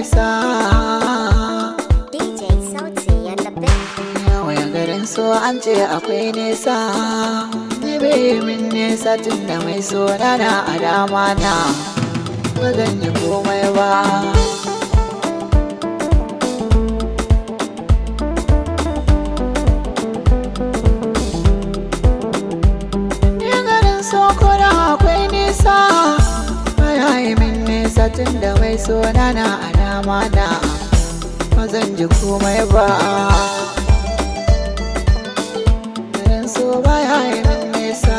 nisa. DJ Sauti and the Big. Yawon garin so an ce akwai nisa. Ni bai min nisa tun da mai so na na a dama na. Ba zan yi komai ba. Ni garin so ko da akwai nisa. Baya yi min nisa tun da mai so na na a dama na. Ba zan ji komai ba. Garin so baya yi min nisa.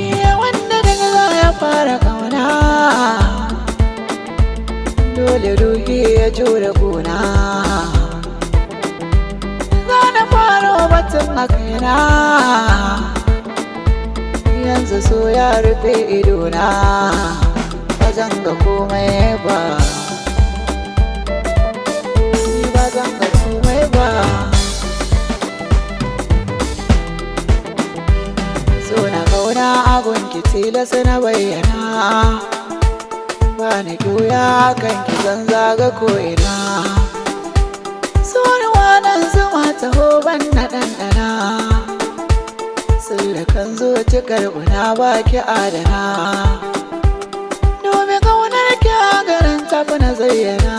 Iya wanda daga za ya fara kauna, dole ruhi ya jure kuna. Za na fara batun a kaina, yanzu so ya rufe idona, ba zan ga komai ba. Ni ba zan ga komai ba. So na kauna agun ki tilas na bayyana, ba ni ƙuya kan ki zan zaga ko'ina. So ni wannan zuma taho ban na ɗanɗana, sirrikan zuci karɓuna ba ki adana. Domin ƙaunar ki a garin tafi na zayyana,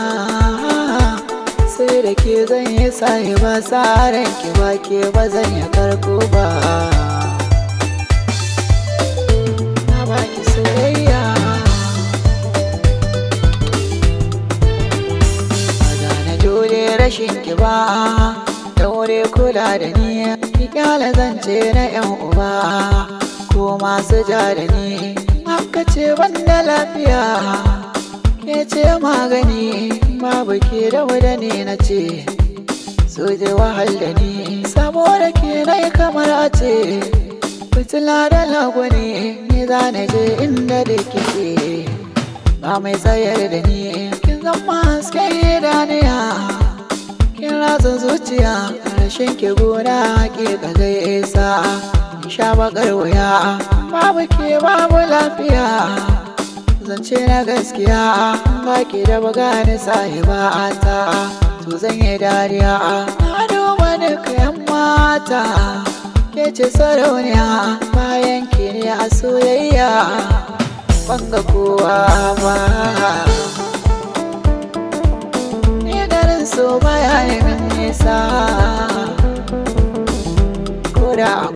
sai da ke zan yi sahiba, sa ranki ba ke ba zan yi karko ba. Na baki soyayya. Ba za na jure rashin ki ba. Daure kula da ni, ki kyale zance na yan uba ko masu ja da ni. Haka ce ban da lafiya, ke ce magani. Babu ke da wadani na ce su je wahal da ni. Saboda ke na kamar a ce fitila da lagwani, ni za na je inda da kike, ba mai tsayar da ni. Kin zama hasken idaniya, kin ratsa zuciya. Rashin ki gona hakika zai isa in sha bakar wuya. Babu ke babu lafiya, zance na gaskiya. Ba ki da bagani sahiba ta, to zan yi dariya. Na duba duka yan mata, ke ce sarauniya. Bayan ki ne a soyayya, ban ga kowa ba. Ni garin so baya yi min nisa, ko da